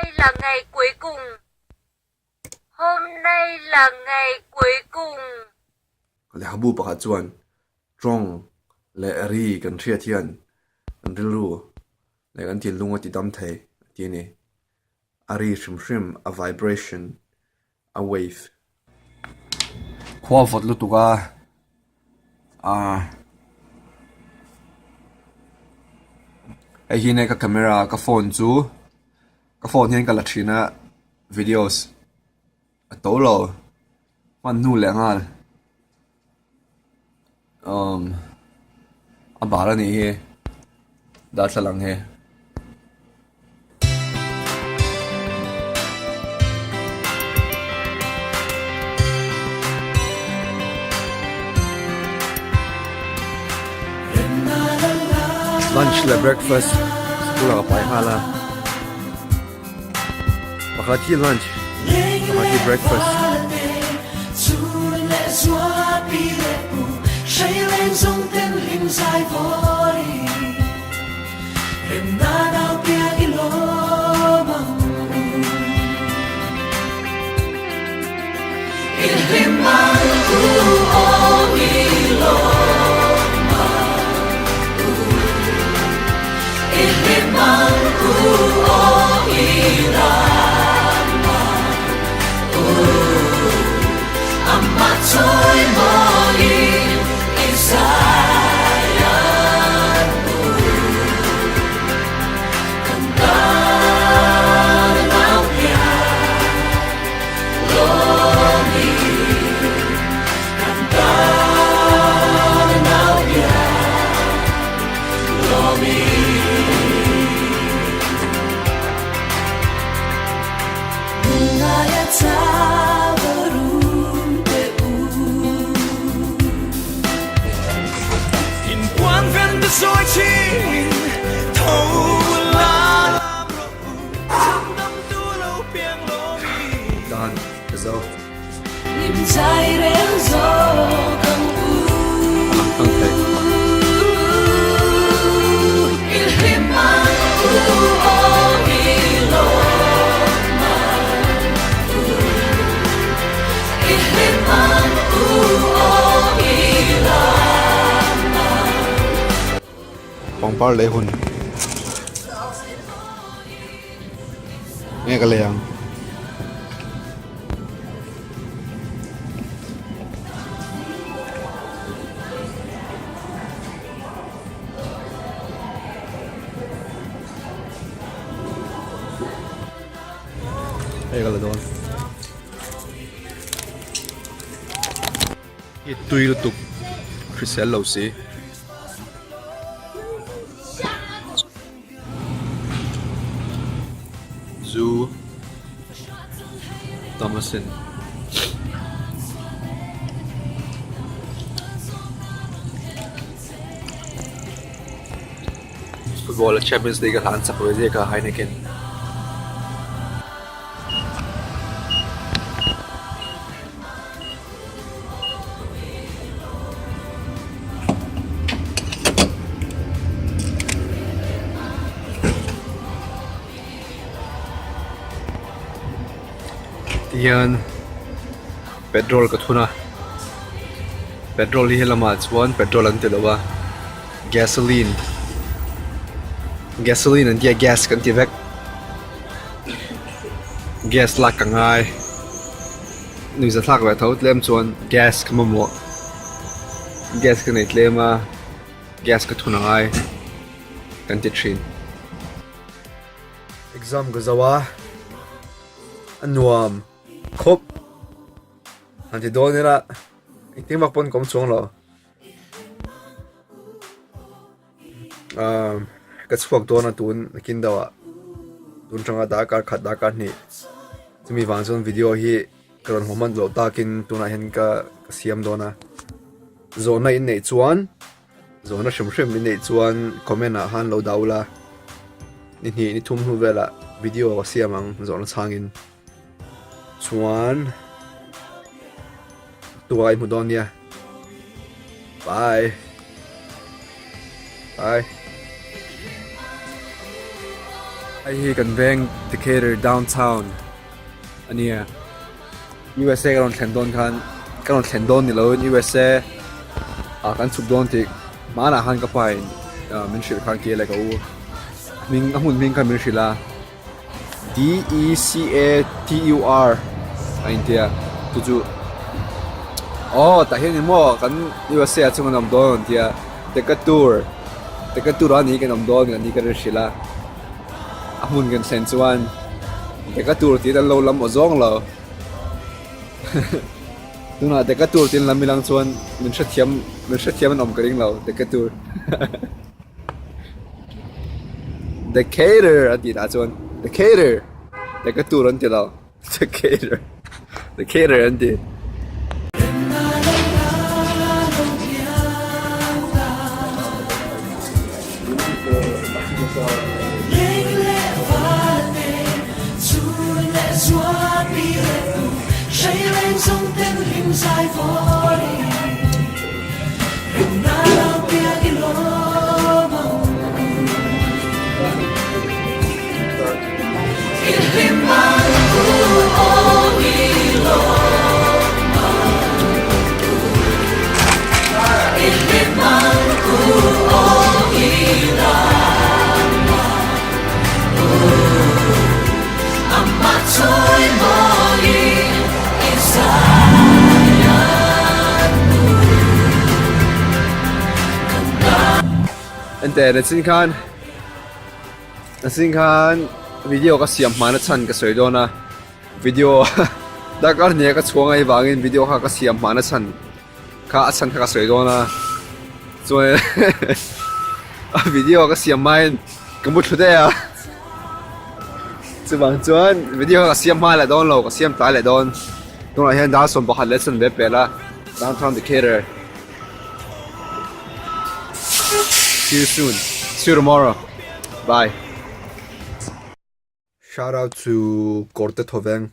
nay là ngày cuối cùng. Hôm nay là ngày cuối cùng. Lehkhabu pakhat chuan tawng leh ri kan hriat hian kan rilru leh kan thinlung a ti dam thei a ti a ni. A ri hrim hrim, a vibration, a wave. Khua vawt lutuk a, ah hei hi nge ka camera ka phone chu ka phone hian ka la thin a videos a to lo hman hnu leh nghal umm a bar a nih hi darthlalang hi. Lunch leh breakfast school ah ka pai nghal a pakhat hi lunch pakhat hi breakfast. Dan ka zo. A lang tang thei. Pangpar lei hun nge ka lei ang. Hei ka la dawn. Hi tui lutuk hrisel lo si. Zu tam asin. Football a Champions League a hlan chak ve zek a Heineken. Tihian petrol ka thun a petrol hi helamah chuan petrol an ti lo a gasoline gasoline an tia gas kan ti vek gas lak ka ngai. Nuihza thlak ve tho tlem chuan gas ka mamawh gas ka nei tlem a gas ka thun angai kan ti thin. Exam ka zo a a nuam khawp han ti dawn ila engtin vak pawn ka awm chuang lo. Umm ka chhuak dawn a tun nakin deuh ah tun tanga darkar khat darkar hnih chumi vang chuan video hi ka rawn haw hman loh takin tunah hian ka siam dawn a zawhna in neih chuan zawhna hrim hrim in neih chuan comment ah khan lo dah ula ni hnih ni thum hnu velah video ka siam ang zawhna chhangin chuan tuai hmu dawn nia bye bye. Hei hi kan veng Decatur downtown a nia USA ka rawn thlen dawn khan ka rawn thlen dawn ni loin USA ah kan chhuk dawn tih hmanah khan ka pa in min hrilh khan ke leh ka u hming a hmun hming khan min hrilh a. D-E-C-A-T-U-R a intia chu chu aw tah hian emaw kan USA ah chuan kan awm dawn an tia Decatur Decatur ah ni kan awm dawn an ni ka rin hrilh a a hmun kan thlen chuan Decatur tih an lo lam aw zawng lo tunah Decatur tih an lam ilang chuan min hrethiam min hrethiam an awm ka ring lo Decatur. Decatur a tih dah chuan Decatur Decatur an ti lo Decatur Decatur an ti. Enteh na chin khan na chin khan video ka siam hma na chhan ka sawi dawn a video darkar hnih a ka chhuang aih vangin video kha ka siam hma na chhan kha a chhan kha ka sawi dawn a chuan a video ka siam hmain ka mu thlu daih a chuvang chuan video kha ka siam hma leh dawn lo ka siam tlai leh dawn tunah hian dar 11 leh chhan ve pel a downtown Decatur see you soon see you tomorrow bye shout out to Kawrte Thoveng.